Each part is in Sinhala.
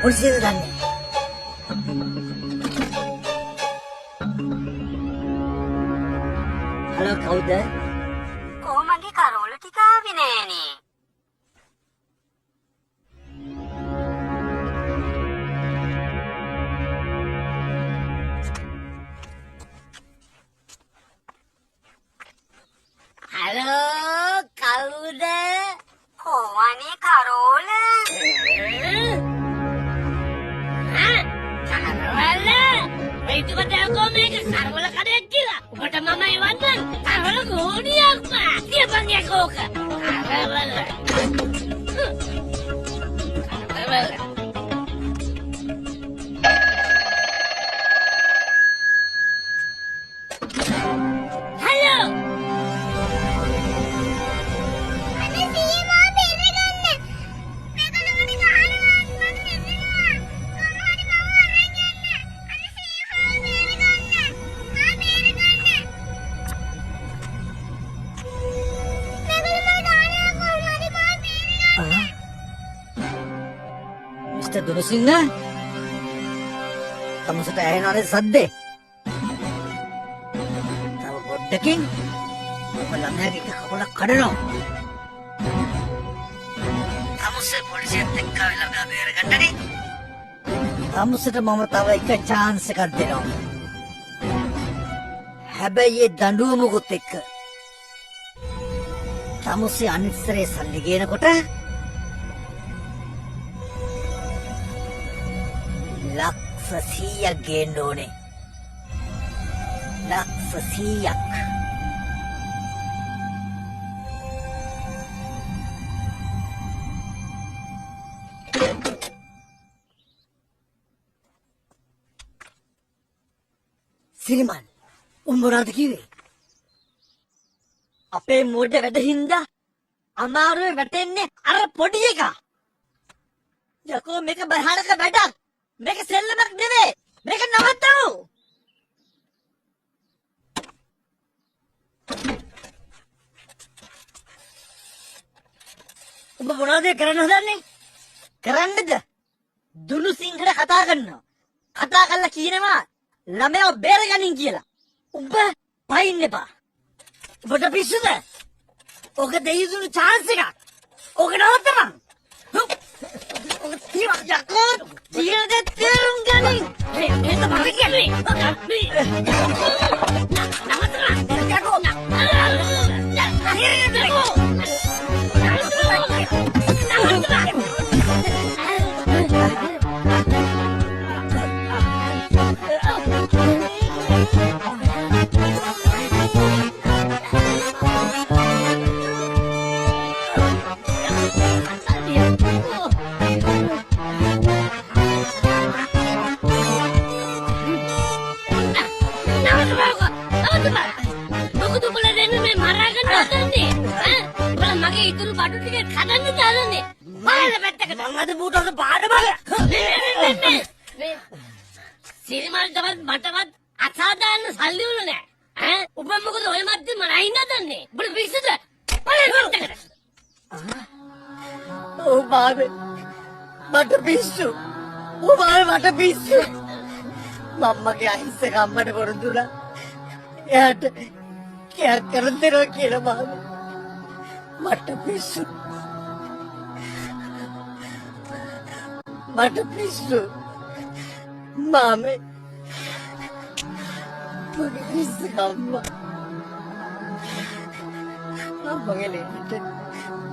පොලිසියද දන්නේ. හලෝ කවුද? කෝ මගේ කරෝල ටික ආවේ නෑනේ. හලෝ කවුද? කෝ අනේ කරෝල? කරවල? ඔය ඉතින් මේක කරවල කඩයක් කියලා. ඔබට මම එවන්නම් කරවල ගෝණියක් බා. කියපන් යකෝක. කරවල. කරවල. හලෝ. අනේ සීයේ මාව බේරගන්න. මේගොල්ලෝ මට ගහනවා. මම මෙල්ලෙනවා. කොහොම හරි මාව අරන් යන්න. අනේ සීයේ මාව බේරගන්න. මාව බේරගන්න. මේගොල්ලෝ මට ගහනවා. කොහොම හරි මාව බේරගන්න. මිස්ටර් දුනුසිංහ තමුසට ඇහෙනවනේ සද්දේ. තව පොඩ්ඩකින් ඔබ ළමයාගේ එක කකුලක් කඩනවා. තමුසේ පොලිසියත් එක්ක ආවේ ළමයා බේරගන්නනේ. තමුසට මම තව එක චාන්ස් එකක් දෙනවා. හැබැයි ඒ දඬුවමකුත් එක්ක. තමුසේ අනිත් සැරේ සල්ලි ගේනකොට ලක්ෂ 100ක් ගේන්න ඕනේ. ලක්ෂ 100ක්. සිරිමල් උන් මොනවද කිව්වේ? අපේ මෝඩ වැඩ හින්දා අමාරුවේ වැටෙන්නේ අර පොඩි එකා. යකෝ මේක භයානක වැඩක්. මේක සෙල්ලමක් නෙවෙයි. මේක නවත්තමු. ඔබ මොනවද කරන්න හදන්නේ? කරන්නද? දුනු සිංහල කතා කරනවා. කතා කරලා කියනවා ළමයාව බේරගනින් කියලා. උඹ පයින් එපා. ඔබට පිස්සුද? ඔක දෙයි දුන්නු චාන්ස් එකක්. ඔක නවත්තපන්. ඔක තියනවා යකෝ. කියන දේ තේරුම් ගනින්. මේ මේක මම කියන්නේ. නවත්තපන්. යකෝ. මොකද උඹලා දෙන්නේ මේ මරාගන්න හදන්නේ? ඈ? උඹලා මගේ ඉතුරු බඩු ටික කඩන්න හදන්නේ. බලන්න පැත්තකට. මං අද මූට හොඳ පාඩ බල. මේ සිරිමල්ටවත් මටවත් අසාධාරණ සල්ලි වල නෑ. ඈ? උඹ මොකද ඔය මැද්දේ මරයින් හදන්නේ? උඹට පිස්සුද? බලන්න පැත්තකට. ඔව් මාමේ මට පිස්සු. ඔව් මාමේ මට පිස්සු. මම්මගේ අහිංසක අම්මට පොරොන්දු වුණා. එයාට කෑක් කරන් දෙනවා කියලා මාමේ. මට පිස්සු. මට පිස්සු. මාමේ මගේ අහිංසක අම්මා. අම්මගේ ලේට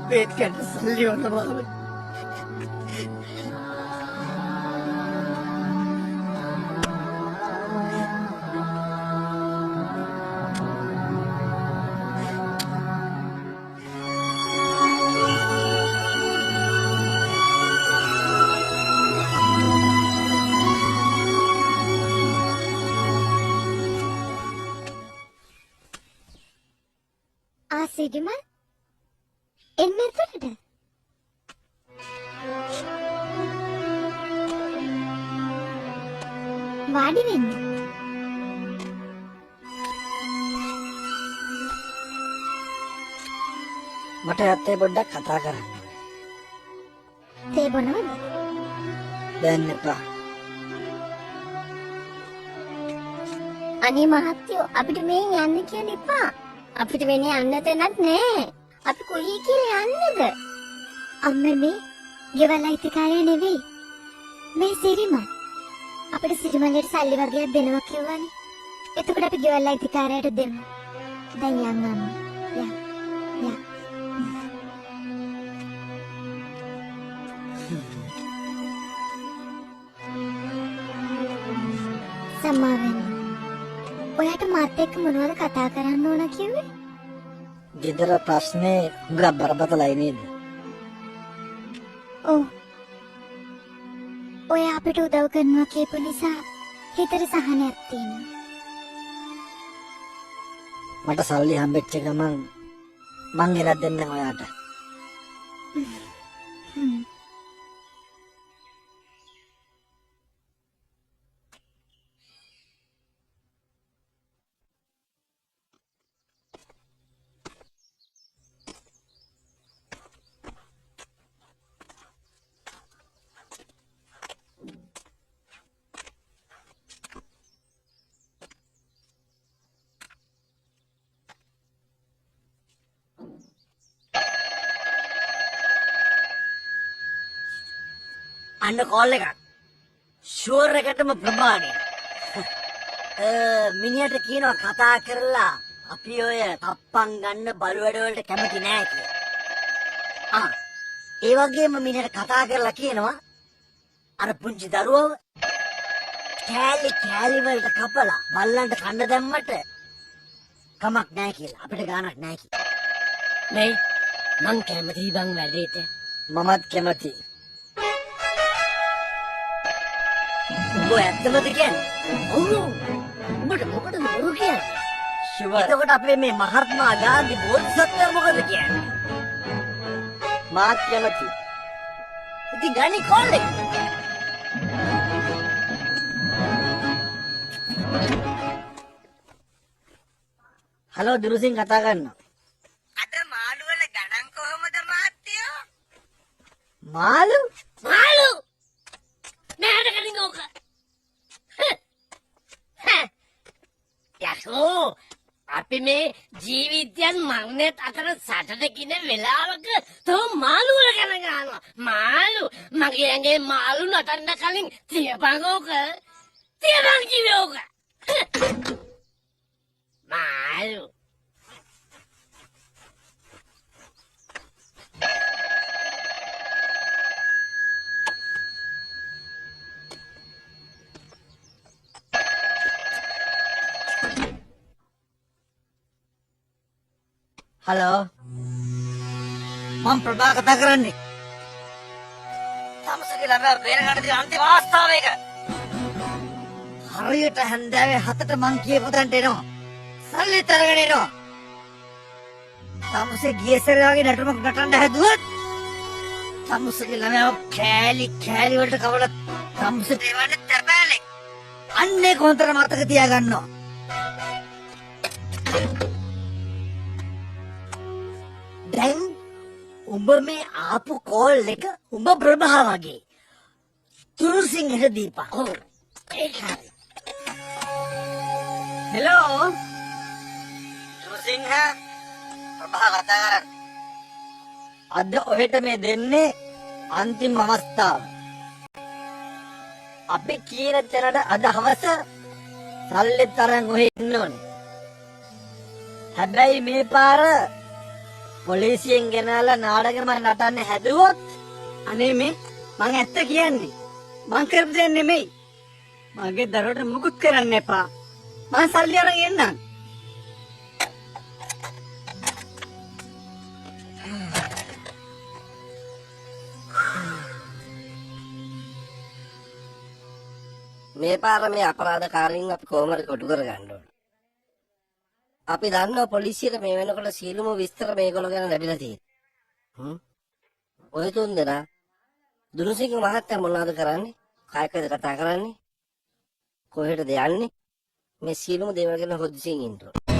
බේත් කන්න සල්ලි ඕන මාමේ. ආ සිරිමල් එන්න ඇතුළට. වාඩි වෙන්න. මට ඇත්තේ පොඩ්ඩක් කතා කරන්න ඕනේ. තේ බොනවද? දැන් එපා. අනේ මහත්තයෝ, අපිට මෙහෙන් යන්න කියන්න එපා. අපිට වෙන යන්න තැනක් නෑ. අපි කොහේ කියලා යන්නද? අම්මේ, මේ ගෙවල් අයිතිකාරය නෙවෙයි. මේ සිරිමල්. අපිට සිරිමල්ලට සල්ලි වගයක් දෙනවා කිව්වනේ. එතකොට අපි ගෙවල් අයිතිකාරයාට දෙමු. දැන් යන්න අම්මේ. යන්න. යන්න. සමා වෙන්න. ඔයාට මාත් එක්ක මොනවද කතා කරන්න ඕන කිව්වේ? ගෙදර ප්‍රශ්නේ හුඟක් බරපතලයි නේද? ඔව්. ඔයා අපිට උදව් කරනවා කියපු නිසා හිතට සහනයක් තියෙනවා. මට සල්ලි හම්බෙච්ච ගමන් මං ගෙනත් දෙන්නම් ඔයාට. අන්න කෝල් එකක්. ෂුවර් එකටම ප්‍රමාණය. මිනිහට කියනවා කතා කරලා අපි ඔය කප්පන් ගන්න බලු වැඩ වලට කැමති නෑ කියලා. ඒ වගේම මිනිහට කතා කරලා කියනවා අර පුංචි දරුවව කෑලි කෑලි වලට කපලා බල්ලන්ට කන්න දැම්මට කමක් නෑ කියලා. අපිට ගාණක් නෑ කියලා. මේ මං කැමතියි බං වැඩේට. මමත් කැමතියි. උඹ ඇත්තමද කියන්නේ? ඔව්. උඹට මොකටද බොරු කියන්නේ? ෂුවර්. එතකොට අපේ මේ මහත්මා ගාන්ධි බෝධිසත්වයා මොකද කියන්නේ? මාත් කැමතියි. ඉතින් ගනි කෝල් එක. හලෝ, දුරුසින් කතා කරනවා. අද මාළු වල ගණන් කොහොමද මහත්තයෝ? මාළු? මාළු! මෙහෙට ගනින් ඕක. යකෝ, අපි මේ ජීවිතයන් මරණයත් අතර සටන කින වෙලාවක තෝ මාළු වල ගණන් ගන්නවා. මාළු මගේ ඇඟේ මාළු නටන්න කලින් තියපන් ඕක. තියපන් කිව්වේ ඕක. මාළු. හලෝ, මම ප්‍රභා කතා කරන්නේ. තමසගේ ළමයා බේරගන්න තියෙන අන්තිම අවස්ථාව ඒක. හරියට හැන්දෑවේ 7ට මං කියපු තැනට එනවා. සල්ලිත් අරගෙන එනවා. තමුසේ ගිය සැරේ වගේ නටුමක් නටන්න හැදුවොත් තමුසේගේ ළමයාව කෑලි කෑලි වලට කවලා තමුසේට එවන්නේ තැපෑලෙක්. අන්න ඒක හොඳට මතක තියාගන්නවා. දැන් උඹ මේ ආපු කෝල් එක උඹ ප්‍රභා වගේ තුරුසිංහට දීපන්. ඔව්. ඒක හරි. හෙලෝ, තුරුසිංහ, ප්‍රභා කතා කරන්නේ. අද ඔහෙට මේ දෙන්නේ අන්තිම අවස්ථාව. අපි කියන තැනට අද හවස සල්ලිත් අරන් ඔහෙ ඉන්න ඕනේ. හැබැයි මේ පාර පොලිසියෙන් ගෙනාලා නාඩගම නටන්න හැදුවොත්, අනේ මේ මං ඇත්ත කියන්නේ. මං කරපු දෙයක් නෙමෙයි. මගේ දරුවට මුකුත් කරන්න එපා. මං සල්ලි අරන් එන්නම්. මේ පාර මේ අපරාධකාරීන් අපි කොහොම හරි කොටු කරගන්න ඕන. අපි දන්නවා පොලිසියට මේ වෙනකොට සියලුම විස්තර මේගොල්ලෝ ගැන ලැබිලා තියෙනවා. ඔය තුන් දෙනා දුනුසිංහ මහත්තයා මොනවද කරන්නේ? කායකද කතා කරන්නේ? කොහෙටද යන්නේ? මේ සියලුම දේවල් ගැන හොද්සියෙන් ඉන්න ඕන.